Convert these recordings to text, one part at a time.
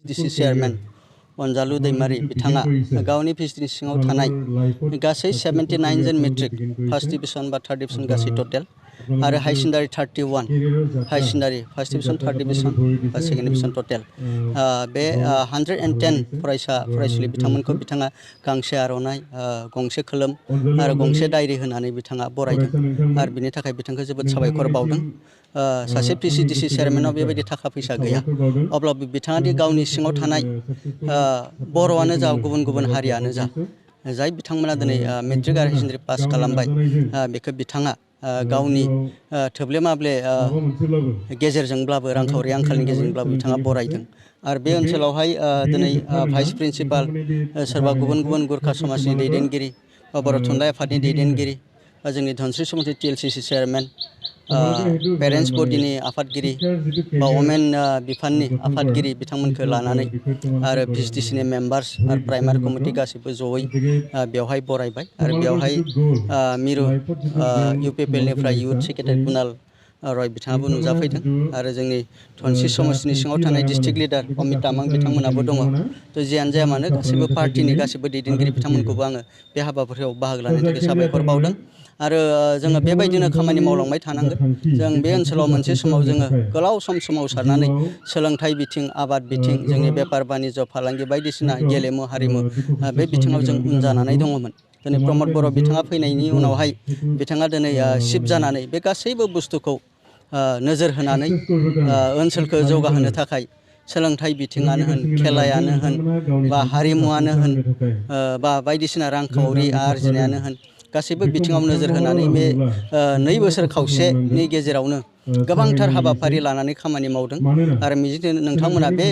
VCDC चेयारमैन अनजालु दैमारी बिथाङा गावनि PhD सिङाव थानाय गासै 79 जन मेट्रिक फार्स्ट डिविजन बा थार्ड डिविजन गासै टोटेल आरो high secondary 31 high secondary first division third division बा सेकेन्ड डिविजन टोटेल बे 110 फरायसा फरायसुलि बिथांमोनखौ बिथाङा गांसे आर'नाइ गंसे खोलोम आरो गंसे डायरि होनानै बिथाङा बरायदों आरो बिनि थाखाय बिथांखौ जोबोद साबायखर बावदों। सासे VCDC चेयारमेनाव बेबायदि थाखा फैसा गैया अब्लाबो बिथाङा दि गावनि सिङाव थानाय बर'आनो जा गुबुन गुबुन हारियानो जा जाय बिथांमोना दिनै मेट्रिक आरो हायार सेकेन्डारि पास खालामबाय बेखौ बिथाङा गावनि थोब्ले माब्ले गेजेरजोंब्लाबो रांखावरि आंखालनि गेजेरजोंब्लाबो बिथाङा बरायदों आरो बे ओनसोलावहाय दिनै भाइस प्रिन्सिपाल सोरबा गुबुन गुबुन गुरखा समाजनि दैदेनगिरि बा बर' थुनलाइ आफादनि दैदेनगिरि बा जोंनि धोनस्री समष्टि TLCC चेयारमेन पेरेन्टस बडिनि आफादगिरि बा वमेन बिफाननि आफादगिरि बिथांमोनखौ लानानै आरो VCDCनि मेम्बार्स आरो प्राइमारि कमिटि गासिबो जयै बेवहाय बरायबाय आरो बेवहाय मिरु UPPL निफ्राय युथ सेक्रेटारि कुणाल रय बिथाङाबो नुजाफैदों आरो जोंनि धोनस्री समष्टिनि सिङाव थानाय डिस्ट्रिक्ट लिडार अमित तामां बिथांमोनाबो दङ। थ' जियानो जाया मानो गासिबो पार्टिनि गासिबो दैदेनगिरि बिथांमोनखौबो आङो बे हाबाफारियाव बाहागो लानो थाखाय साबायखर बावदों आरो जोङो बेबायदिनो खामानि मावलांबाय थानांगोन। जों बे ओनसोलाव मोनसे समाव जोङो गोलाव सम सोमावसारनानै सोलोंथाइ बिथिं आबाद बिथिं जोंनि बेफार बानिज्य फालांगि बायदिसिना गेलेमु हारिमु बे बिथिङाव जों उन जानानै दङमोन। दिनै प्रमद बर' बिथाङा फैनायनि उनावहाय बिथाङा दिनै सिफ जानानै बे गासैबो बुस्थुखौ नोजोर होनानै ओनसोलखौ जौगाहोनो थाखाय सोलोंथाइ बिथिङानो होन खेलायानो होन बा हारिमुआनो होन बा बायदिसिना रांखावरि आरजिनायानो होन गासैबो बिथिङाव नोजोर होनानै बे 2 बोसोर खावसेनि गेजेरावनो गोबांथार हाबाफारि लानानै खामानि मावदों आरो नोंथांमोना बे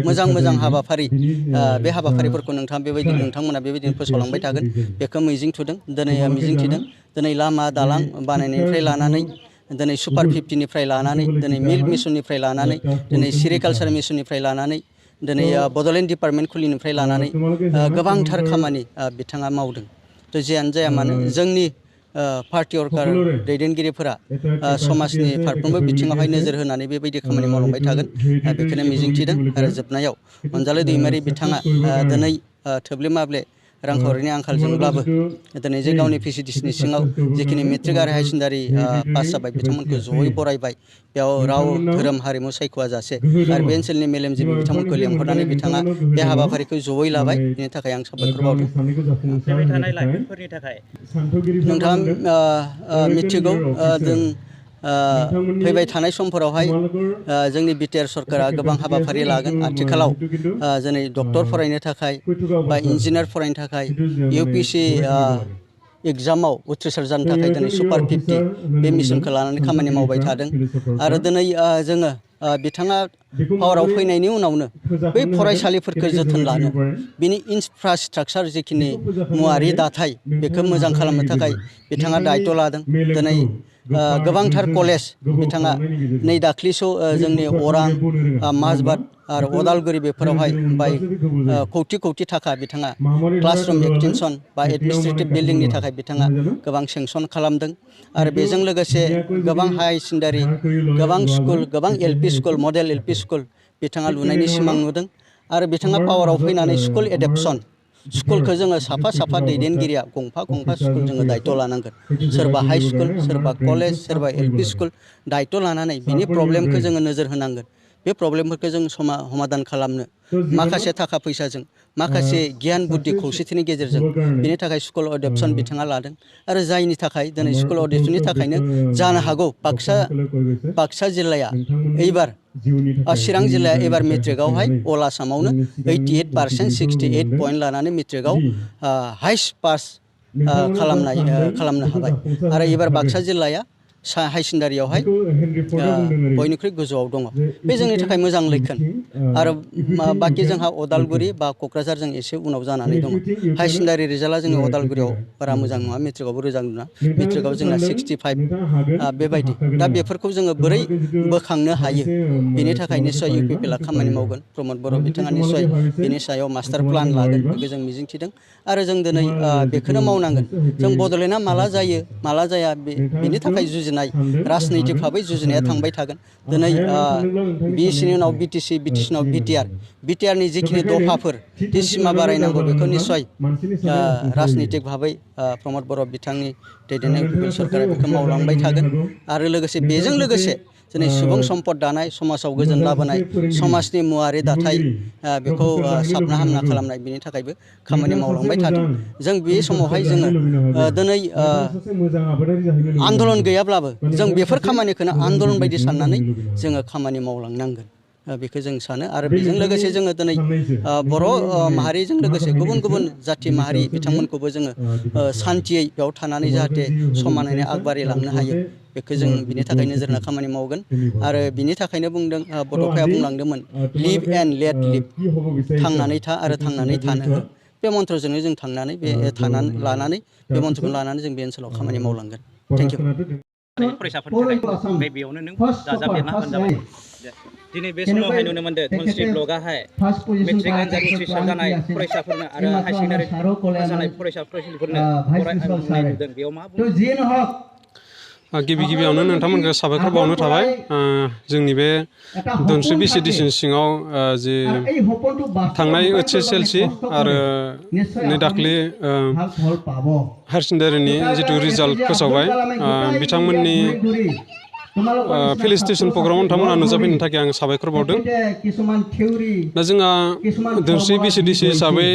मोजां हाबाफारि बे हाबाफारिफोरखौ नोंथांमोना बेबायदिनो फोसावलांबाय थागोन बेखौ मिजिंथिदों। दिनै लामा दालां बानायनायनिफ्राय लानानै दिनै सुपार 50निफ्राय लानानै दिनै मिल्क मिशननिफ्राय लानानै दिनै सेरिकालचार मिशननिफ्राय लानानै दिनै बड'लेण्ड डिपार्टमेन्ट खुलिनिफ्राय लानानै गोबांथार खामानि बिथाङा मावदों। थ' जियानो जाया मानो जोंनि पार्टि वर्कार दैदेनगिरिफोरा समाजनि फारफ्रोमबो बिथिङावहाय नोजोर होनानै बेबायदि खामानि मावलांबाय थागोन बेखौनो मिजिंथिदों आरो जोबनायाव अनजालु दैमारि बिथाङा दिनै थोब्ले माब्ले रांखावरिनि आंखालजोंब्लाबो दिनै जे गावनि VCDCनि सिङाव जिखिनि मेट्रिक आरो हायार सेकेन्डारि पास जाबाय बिथांमोनखौ जयै बरायबाय बेयाव राव धोरोम हारिमु सायख'वा जासे आरो बे ओनसोलनि मेलेमजिबि बिथांमोनखौ लेंहरनानै बिथाङा बे हाबाफारिखौ जयै लाबाय बेनि थाखाय आं साबायखर बावदों। फैबाय थानाय लाइमोनफोरनि थाखाय नोंथाङा मिथिगौ जों फैबाय थानाय समफोरावहाय जोंनि BTR सरकारा गोबां हाबाफारि लागोन। आथिखालाव दिनै डक्टर फरायनो थाखाय बा इन्जिनियार फरायनो थाखाय UPC एग्जामाव उथ्रिसार जानो थाखाय दिनै सुपार 50 बे मिशनखौ लानानै खामानि मावबाय थादों आरो दिनै जोङो बिथाङा पावाराव फैनायनि उनावनो बै फरायसालिफोरखौ जोथोन लानो बिनि इनफ्रास्ट्राक्चार जिखिनि मुवारि दाथाय बेखौ मोजां खालामनो थाखाय बिथाङा दायथ' लादों। दिनै गोबांथार कलेज बिथाङा नै दाख्लिसो जोंनि अरां माजबाद आरो अदालगुरि बेफोरावहाय कौटि थाखा बिथाङा क्लासरुम एक्सटेनसन बा एडमिनिस्ट्रेटिभ बिल्डिंनि थाखाय बिथाङा गोबां सेंसन खालामदों आरो बेजों लोगोसे गोबां हाई सेकेन्डारि गोबां स्कुल गोबां LP school model LP school बिथाङा लुनायनि सिमां नुदों आरो बिथाङा पावाराव फैनानै स्कुल एडप्सन स्कुलखौ जोङो साफा दैदेनगिरिया गंफा स्कुल जोङो दायथ' लानांगोन। सोरबा हाई स्कुल सोरबा कलेज सोरबा LP स्कुल दायथ' लानानै बिनि प्रब्लेमखौ जोङो नोजोर होनांगोन। बे प्रब्लेमफोरखौ जों समाधान खालामनो माखासे थाखा फैसाजों माखासे गियान बुद्धि खौसेथिनि गेजेरजों बिनि थाखाय स्कुल एडप्सन बिथाङा लादों आरो जायनि थाखाय दिनै स्कुल एडप्सननि थाखायनो जानो हागौ बाक्सा जिल्लाया एबार चिरां जिल्लाया एबार मेट्रिकआवहाय अल आसामावनो 88% 68 पइन्ट लानानै मेट्रिकआव हाइस्ट पास खालामनो हाबाय आरो एबार बाक्सा जिल्लाया हाई सेकेन्डारियावहाय बयनिख्रुइ गोजौआव दङ। बे जोंनि थाखाय मोजां लैखोन आरो बाखि जोंहा अदालगुरि बा क'क्राझार जों एसे उनाव जानानै दङ। हाई सेकेन्डारि रिजाल्टआ जोंनि अदालगुरियाव बारा मोजां नङा मेट्रिकआवबो मोजां नङा मेट्रिकआव जोंना 65 बेबायदि दा बेफोरखौ जोङो बोरै बोखांनो हायो बेनि थाखाय निस्सय UPPLआ खामानि मावगोन। प्रमद बर' बिथाङा निस्सय बेनि सायाव मास्टार प्लान लागोन बेखौ जों मिजिंथिदों आरो जों दिनै बेखौनो मावनांगोन। जों बड'लेण्डआ माला जायो माला जाया बेनि थाखाय जुजिनांगोन। जुजिनाय राजनैतिक भाबै जुजिनाया थांबाय थागोन दिनै बिसिनि उनाव बिटिसि बिटिसिनि उनाव बिटिआर नि जिखिनि दफाफोर थि सिमा बारायनांगौ बेखौ निस्सय राजनैतिक भाबै प्रमद बर' बिथांनि दैदेननाय UPPL सरकारा बेखौ मावलांबाय थागोन आरो लोगोसे बेजों लोगोसे दिनै सुबुं सम्पद दानाय समाजाव गोजोन लाबोनाय समाजनि मुवारि दाथाय बेखौ साबना हामना खालामनाय बिनि थाखायबो खामानि मावलांबाय थादों जों बे समावहाय जोङो दिनै आन्दलन गैयाब्लाबो जों बेफोर खामानिखौनो आन्दलन बायदि साननानै जोङो खामानि मावलांनांगोन बेखौ जों सानो आरो बेजों लोगोसे जोङो दिनै बर' माहारिजों लोगोसे गुबुन गुबुन जाथि माहारि बिथांमोनखौबो जोङो सान्थियै बेयाव थानानै जाहाथे समानैनो आगबारिलांनो हायो बेखौ जों बिनि थाखाय नोजोर होना खामानि मावगोन आरो बिनि थाखायनो बुंदों बड'फाया बुंलांदोंमोन लिभ एन्ड लेट लिभ थांनानै था आरो थांनानै थानो हो बे मन्त्रजोंनो जों थांनानै बे लानानै बे मन्त्रखौ लानानै जों बे ओनसोलाव खामानि मावलांगोन थेंक इउ फरायसाफोरनि थाखाय ओमफ्राय बेयावनो नों दाजाबदेरना होबानो जाबाय दिनै बे समावहाय नुनो मोनदों धनस्रि ब्लगाहाय मेट्रिक आनजाद उथ्रिसार जानाय फरायसाफोरनो आरो हायार सेकेन्डारि पास जानाय फरायसा फरायसुलिफोरनो फरायनाय नुदों बेयाव मा बुङो गिबि गिबियावनो नोंथांमोनखौ साबायखर बावनो थाबाय जोंनि बे धनस्रि Vcdc सिङाव जि थांनाय HSLC आरो नै दाख्लै हायार सेकेन्डारिनि जिथु रिजाल्ट फोसावबाय बिथांमोननि फेलिसिटेसन प्रग्रामाव नोंथांमोना नुजाफैनो थाखाय आं साबायखर बावदों दा जोंहा धनस्रि Vcdc हिसाबै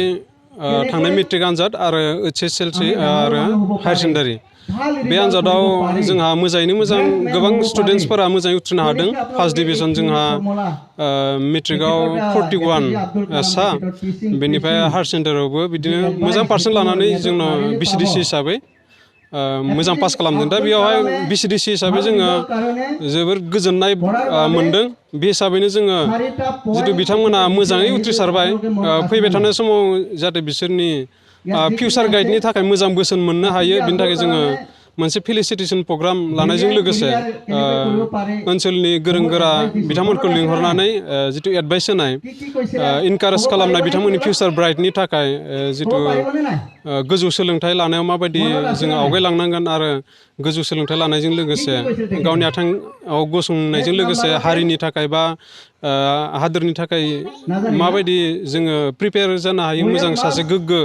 थांनाय मेट्रिक आनजाद आरो HSLC आरो हायार सेकेन्डारि बे आनजादाव जोंहा मोजाङैनो मोजां गोबां स्टुडेन्टसफोरा मोजाङै उथ्रिनो हादों फार्स्ट डिभिजन जोंहा मेट्रिकआव 41 सा बेनिफ्राय हायार सेकेन्डारियावबो बिदिनो मोजां पार्सेन्ट लानानै जोंनाव Vcdc हिसाबै मोजां पास खालामदों दा बेयावहाय Vcdc हिसाबै जोङो जोबोर गोजोननाय मोनदों बे हिसाबैनो जोङो जिथु बिथांमोना मोजाङै उथ्रिसारबाय फैबाय थानाय समाव जाहाथे बिसोरनि फिउचार गाइडनि थाखाय मोजां बोसोन मोननो हायो बिनि थाखाय जोङो मोनसे फेलिसिटेसन प्रग्राम लानायजों लोगोसे ओनसोलनि गोरों गोरा बिथांमोनखौ लिंहरनानै जिथु एडभाइस होनाय इनकारेज खालामनाय बिथांमोननि फिउचार ब्राइटनि थाखाय जिथु गोजौ सोलोंथाइ लानायाव माबायदि जोङो आवगायलांनांगोन आरो गोजौ सोलोंथाइ लानायजों लोगोसे गावनि आथिङाव गसंनायजों लोगोसे हारिनि थाखाय बा हादोरनि थाखाय माबायदि जोङो प्रिपेयार जानो हायो मोजां सासे गोग्गो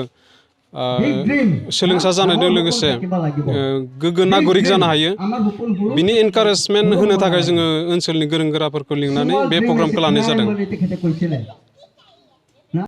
सोलोंसा जानायजों लोगोसे गोग्गो नागरिक जानो हायो बिनि एनकारेजमेन्ट होनो थाखाय जोङो ओनसोलनि गोरों गोराफोरखौ लिंनानै बे प्रग्रामखौ लानाय जादों